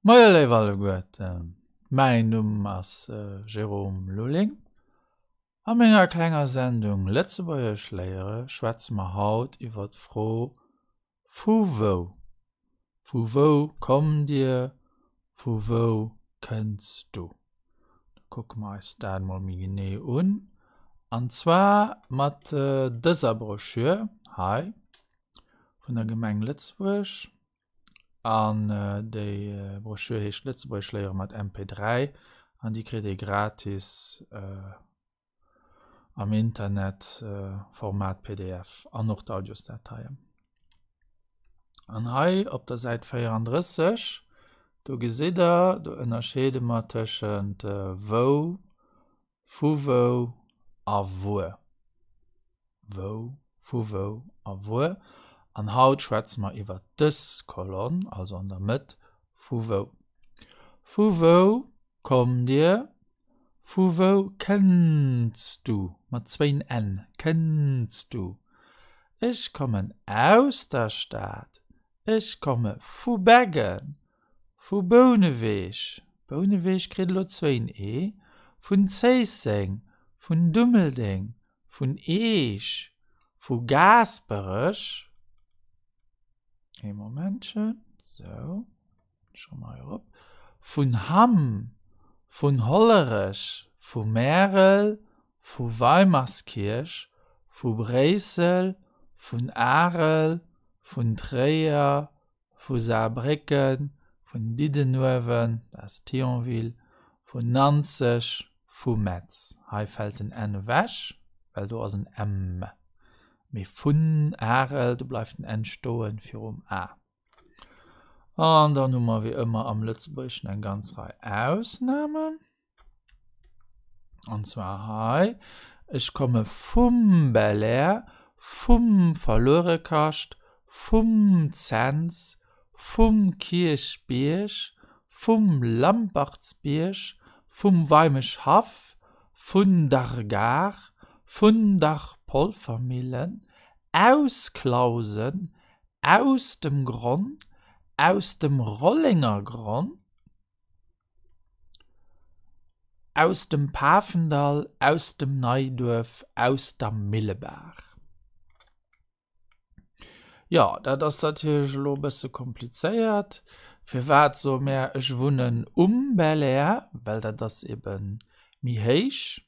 Moie léif alleguerten, mäin Numm ass Jérôme Lulling. A menger klenger Sendung Lëtzebuergesch léiere schwätze mer haut iwwer d'Fro Vu wou? Vu wou kommt dir? Vu wou kënns du? Da kucke mer eis dat mol méi genee un, an zwar mat dëser Broschür hei vun der Gemeng Lëtzebuerg. An déi Broschür heescht Lëtzebuergesch léiere mat MP3 an déi kritt ee gratis am Internet, Format pdf an och d'Audiosdateien. An hei op der Säit 34, do gesitt der, do ënnerscheede mer tëschent wou, Vu wou a wuer. Wou, vu wou a wuer. An haut schwätze mer iwwer dës Kolonn, also an der Mëtt, vu wou. Vu wou kommt Dir? Vu wou kënns du? Mat zwéin n, kënns du. Ech kommen aus der Stad. Ech komme vu Beggen. Vu Bouneweg, Bouneweg kritt elo zwéin e, vun Zéisseng, vun Dummeldeng, vun Eech, vu Gaasperech, ee Momentchen, sou, ech komme hei erop, vun Hamm, vun Hollerech, vu Märel, vu Weimerskirch, vu Bréissel, vun Arel, vun Tréier, vu Saarbrécken, vun Diddenuewen, dat ass Thionville, vun Nanzeg, vu Metz. Hei fält den n ewech, well do ass en m. Mee vun Arel, do bleift den n stoen virum a. An dann hu mer wéi ëmmer am Lëtzebuergeschen eng ganz Rei Ausnamen. An zwar hei, ech komme vum Belair, vum Verluerekascht, vum Cents, vum Kierchbierg, vum Lampertsbierg, vum Weimeschhaff, vun der Gare, vun der Polvermillen, aus Clausen, aus dem Gronn, aus dem Rollengergronn, Aus dem Pafendall, aus dem Neiduerf, aus der Millebaach. Jo, dat ass natierlech elo e bësse komplizéiert. Firwat soe mär ech wunnen um Belair? Well dat ass ebe méi héich.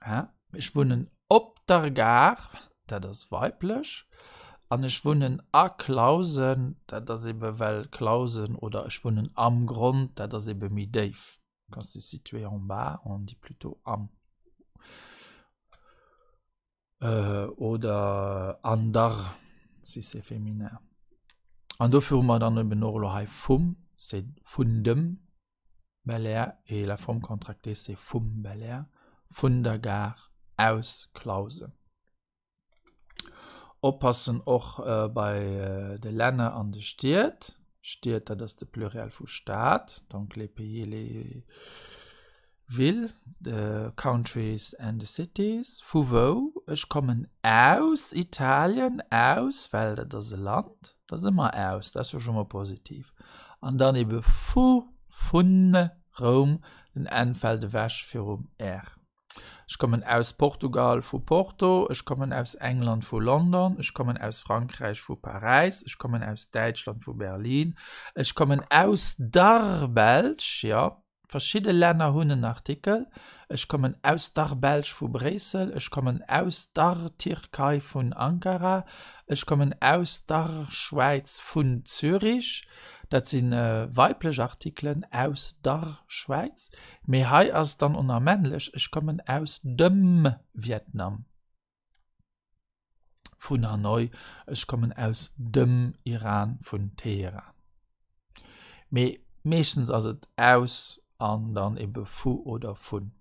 Ech wunnen op der Gare, dat ass weiblech, an ech wunnen a Clausen, dat ass ebe well Clausen, oder ech wunnen am Grond, dat ass ebe méi déif, quand c'est situé en bas, on dit plutôt am oder an der si c'est féminin. An dofir hu mer dann eben och elo hei vum, c'est vun dem. Belair et la forme contractée c'est vum Belair, vun der Gare aus Clausen. Oppassen och bei de Länner an de Stied. Stied, dat ass de Pluriel vu Stad, donc les pays, les villes, the countries and the cities. Vu wou? Ech kommen aus Italien, aus, well dat ass e Land. Dat ass ëmmer aus, dat ass jo scho mol positiv. An dann ebe vu, vun Roum, den N fält ewech virum R. Ech kommen aus Portugal, vu Porto. Ech kommen aus England, vu London. Ech kommen aus Frankräich, vu Paräis. Ech kommen aus Däitschland, vu Berlin. Ech kommen aus der Belsch, jo. Verschidde Länner hunn en Artikel. Ech kommen aus der Belsch vu Bréissel. Ech kommen aus der Tierkei vun Ankara. Ech kommen aus der Schwäiz vun Zürich. Dat si weiblech Artikelen, aus der Schwäiz. Mee hei ass et dann och nach männlech, Ech kommen aus dem Vietnam. Vun Hanoi, ech kommen aus dem Iran, vun Teheran. Mee meeschtens ass et aus an dann ebe vu oder vun.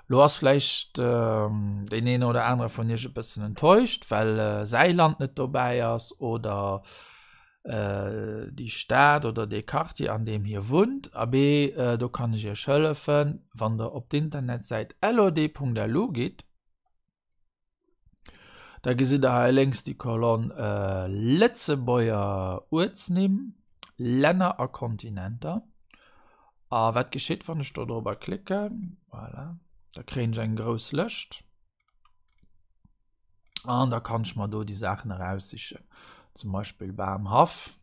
Lo ass vläicht deen een oder anere vun iech e bëssen enttäuscht, well säi Land net dobäi ass oder déi Stad oder dee Quartier an deem hie wunnt. Abee, do kann ech iech hëllefen, wann der op d'Internetsäit lod.lu gitt, Da gesitt der hei lénks déi Kolonn Lëtzebuerger Uertsnimm. Länner a Kontinenter. A wat geschitt, wann ech do drobber klicken? Voilà. Da kréien ech eng grouss Lëscht. An da kann ech mer do déi Saachen eraussichen. Zum Beispill Bamhaff.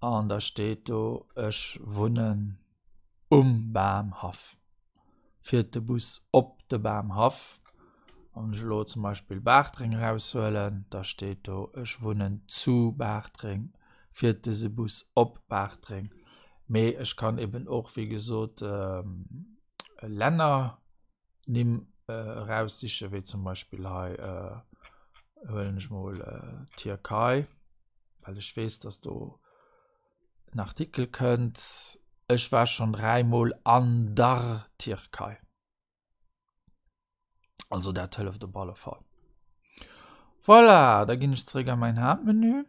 An da steet do, ech wunnen um Bamhaff. Fiert de Bus op de Bamhaff. Wann ech elo zum Beispill Bartreng eraushuelen, da steet do, ech wunnen zu Bartreng. Fiert dëse Bus op Bartreng. Mee ech kann eben och, wéi gesot, Länner Nimm eraussichen, wéi zum Beispill hei huelen ech mol Tierkei, well ech weess, dass do en Artikel kënnt. Ech war schonn dräimol an der Tierkei. Also dat hëlleft op alle Fall. Voilà, da ginn ech zeréck a mäin Haaptmenü.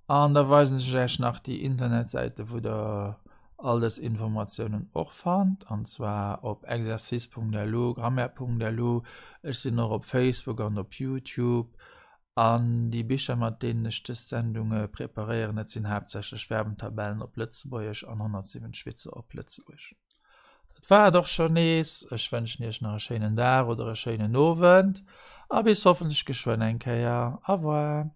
An da weisen ech Iech nach déi Internetsäite wou der all dës Informatiounen och fannt, an zwar op exercice.lu, grammaire.lu. Ech sinn och op Facebook an op Youtube. An déi Bicher mat deenen ech dës Sendunge preparéieren, dat sinn haaptsächlech Verbentabellen op Lëtzebuergesch an 107 Witzer op Lëtzebuergesch. Dat war et och schonn nees. Ech wënschen Iech nach e schéinen Dag oder e schéinen Owend a bis hoffentlech geschwënn eng Kéier. Au revoir.